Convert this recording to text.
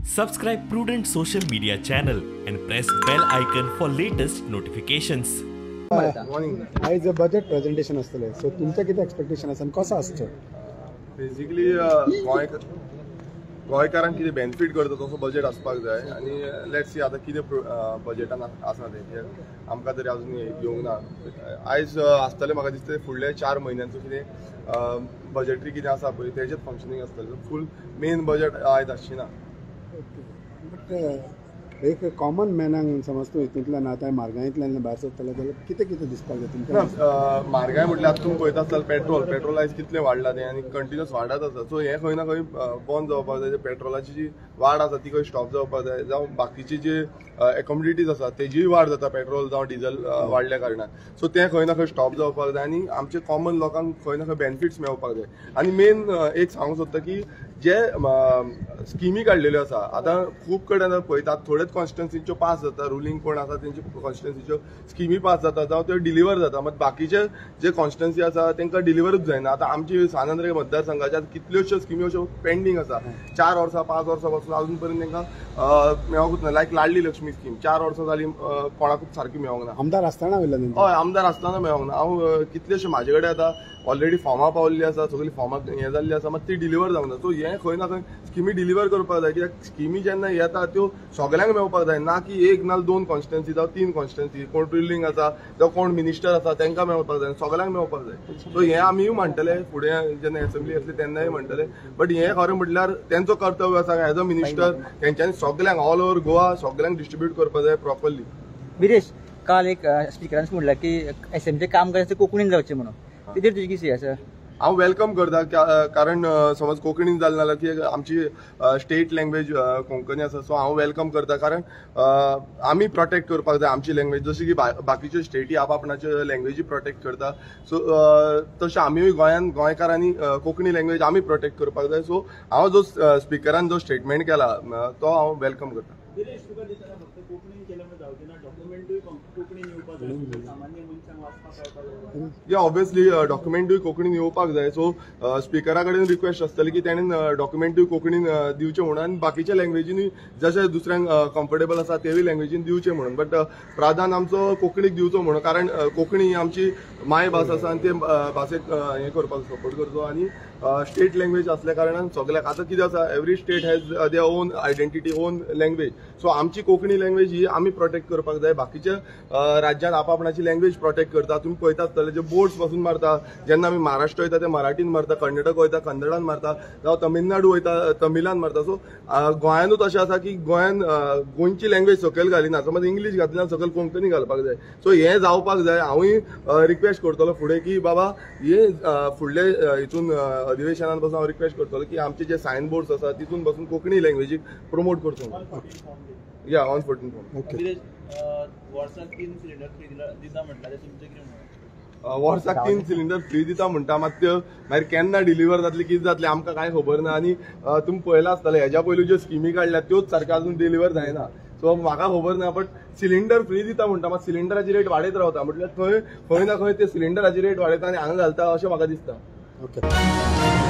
Subscribe Prudent Social Media channel and press bell icon for latest notifications. आयज budget presentation आसतलें, so तुमचें कितें expectation आसा आनी कसो आसचो? बेसिकली गोंयकारांक कितें बेनिफीट करता तसो बजेट आसपाक जाय आनी let's see आतां कितें बजेटान आसा तें आमकां तरी अजून येवंक ना. आयज आसतलें म्हाका दिसता फुडले 4 म्हयन्यांचो कितें बजेटरी कितें आसा पळय तेजेच फंक्शनींग आसतलें. फूल मेन बजेट आयज आसची ना. बट एक कॉमन मॅनाक समज तूं हितूंतल्यान आतां म्हारगायेंतल्यान भायर सरतलो जाल्यार कितें कितें दिसपाक जाय तुमकां? ना, म्हारगाय म्हटल्यार आतां तुमी पळयता आसतले पेट्रोल आयज कितलें वाडलां तें आनी कंटिन्युअस वाडत आसा. सो हें खंय ना खंय बंद जावपाक जाय. पेट्रोलाची जी वाड आसा ती खंय स्टॉप जावपाक जाय, जावं बाकीची जी एकोमोडिटीज आसा तेजीय वाड जाता पेट्रोल जावं डिझल वाडल्या कारणान. सो तें खंय ना खंय स्टॉप जावपाक जाय आनी आमचे कॉमन लोकांक खंय ना खंय बेनिफिट्स मेळपाक जाय. आनी मेन एक सांगूंक सोदता की जे स्किमी काडलेल्यो आसा आतां खूब कडेन पळयतात थोडेच कॉन्स्टिट्युन्सीच्यो पास जाता, रुलींग कोण आसा तेंचे कॉन्स्टिट्युन्सीच्यो स्किमी पास जाता जावं त्यो डिलिव्हर जाता, मात बाकीचे जे कॉन्स्टिट्युन्सी आसा तांकां डिलिव्हरूच जायना. आतां आमची सान आंद्रे मतदारसंघाच्या कितल्योश्यो स्किमी अश्यो पेंडींग आसा, 4 वर्सां 5 वर्सां पासून अजून पर्यंत तांकां मेळोंकूच ना. लायक लाडली लक्ष्मी स्कीम 4 वर्सां जाली कोणाकूच सारकी मेळोंक ना. आमदार आसतना हय, आमदार आसतना मेळोंक ना. हांव कितलेशे म्हाजे कडेन आतां ऑलरेडी फॉर्मां पावल्ली आसा, सगळीं फॉर्मां हें जाल्लीं आसा, मात ती डिलिव्हर जावंक ना. सो हें खंय ना खंय स्किमी डिलिव्हर करपाक जाय, कित्याक स्किमी जेन्ना येता त्यो सगळ्यांक मेळपाक जाय, ना की 1 ना 2 कॉन्स्टिट्युन्सी जावं 3 कॉन्स्टिट्युन्सी कोण रुलींग आसा जावं कोण मिनिस्टर आसा तांकां मेळपाक जाय, सगळ्यांक मेळपाक जाय. सो हें आमीय म्हणटले फुडें जेन्ना एसेंब्ली येतली तेन्नाय म्हणटले. बट हें खरें म्हटल्यार तेंचो कर्तव्य आसा एज अ मिनिस्टर तेंच्यांनी सगळ्यांक ऑल ओवर गोवा सगळ्यांक डिस्ट्रीब्यूट करपाक जाय प्रॉपरली. विरेश, काल एक स्पिकरान म्हणलां की एसेंब्लीचें काम करायचें कोंकणीन जावचें म्हणून, तेजेर तुजी कितें आसा? हांव welcome करता, कारण समज कोंकणीन जालें नाल्यार की आमची स्टेट लँग्वेज कोंकणी आसा. सो हांव welcome करता, कारण आमी प्रोटेक्ट करपाक जाय आमची लँग्वेज, जशी की बाकीच्यो स्टेटी आपणाच्यो लँग्वेजी प्रोटेक्ट करता. सो तशें आमीय गोंयान गोंयकारांनी कोंकणी लँग्वेज आमी प्रोटेक्ट करपाक जाय. सो हांव जो स्पिकरान जो स्टेटमेंट केला तो हांव welcome करता. या ऑब्वियसली डॉक्युमेंटूय कोंकणीन येवपाक जाय. सो स्पिकरा कडेन रिक्वेस्ट आसतली की तेणेन डॉक्युमेंटूय कोंकणीन दिवचें म्हणून आनी बाकीच्या लँग्वेजींनी जशें दुसऱ्यांक कम्फर्टेबल आसा तेवूय लँग्वेजीन दिवचें म्हणून, बट प्राधान आमचो कोंकणीक दिवचो म्हणून, कारण कोंकणी ही आमची मायभास आसा आनी ते भाशेक हें करपाक सपोर्ट करचो. आनी स्टेट लँग्वेज आसल्या कारणान सगळ्याक आतां कितें आसा, every state has their own identity, own language. So आमची कोंकणी लँग्वेज ही आमी प्रोटेक्ट करपाक जाय. बाकीच्या राज्यांत आपणाची लँग्वेज प्रोटेक्ट करता. तुमी पळयता आसतले जे बोर्ड्स पासून मारता, जेन्ना आमी महाराष्ट्र वयता ते मराठीन मारता, कर्नाटक वयता कन्नडान मारता, जावं तमिळनाडू वयता तमिळान मारता. सो गोंयानूच अशें आसा की गोंयान गोंयची लँग्वेज सकयल घालिना, समज इंग्लीश घातली सकयल कोंकणी घालपाक जाय. सो हें जावपाक जाय. हांवूय रिक्वेस्ट करतलो फुडें की बाबा हे फुडले हितून अधिवेशनान पासून हांव रिक्वेस्ट करतलो की आमचे जे सायन बोर्ड्स आसा तितून पासून कोंकणी लँग्वेजीक प्रमोट करचो. या ऑन 14 फॉर्म. ओके, वर्साक 3 सिलिंडर फ्री दिता म्हणटा, तुमचें कितें म्हणणें? वर्साक 3 सिलिंडर फ्री दिता म्हणटा, मात त्यो मागीर केन्ना डिलिव्हर जातली कितें जातलें आमकां कांय खबर ना. आनी तुमी पळयलां आसतलें हेज्या पयलीं ज्यो स्किमी काडल्या त्योच सारक्यो अजून डिलिव्हर जायना. सो म्हाका खबर ना, बट सिलिंडर फ्री दिता म्हणटा, मात सिलिंडराची रेट वाडयत रावता, म्हटल्यार खंय खंय ना खंय ते सिलिंडराची रेट वाडयता आनी हांगा घालता अशें म्हाका दिसता. ओके.